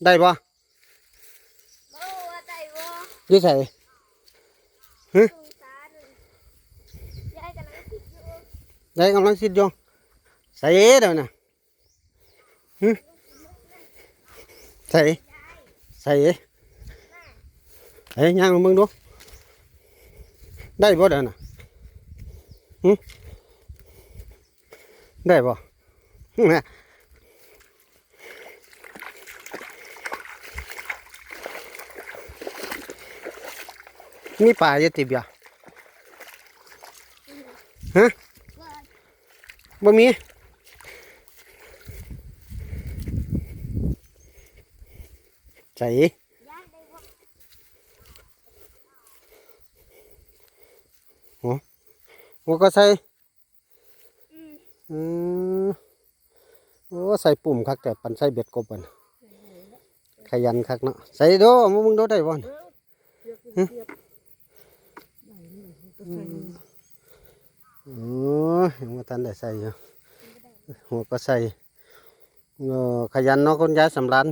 ໄດ້ບໍ່? ບໍ່ວ່າໄດ້ບໍ່? ຢູ່ໃສ? ຫຶ? ສົງສານ ຍາຍກຳລັງຄິດຢູ່ ຍາຍກຳລັງຄິດຢູ່ ໃສເດ້ນະ? ຫຶ? ໃສ? ໃສ? ເອີ ຍ່າງມາເບິ່ງດູ ໄດ້ບໍ່ເດ້ນະ? ຫຶ? ໄດ້ບໍ່? ມີປາຢູ່ຕິບຽ? ຫະ? ບໍ່ມີ. ໃສ? ໂອ້ ຫົວກໍໃສ່. ອືມ ອືມ ໂອ້ ໃສ່ປຸ່ມຄັກແທ້ ປານໃສ່ເບັດກົບຫັ້ນ ຂະຫຍັນຄັກເນາະ. ໃສ່ດູ ມາເບິ່ງດູ ໄດ້ບໍ່? ຫຶ? ອືມ ໂອ້ຍ ຍັງບໍ່ທັນໄດ້ໃສ່ຢູ່ ຫົວກໍໃສ່. ເອີ ຂະຫຍັນເນາະ ຄຸນຍາຍສຳລານ.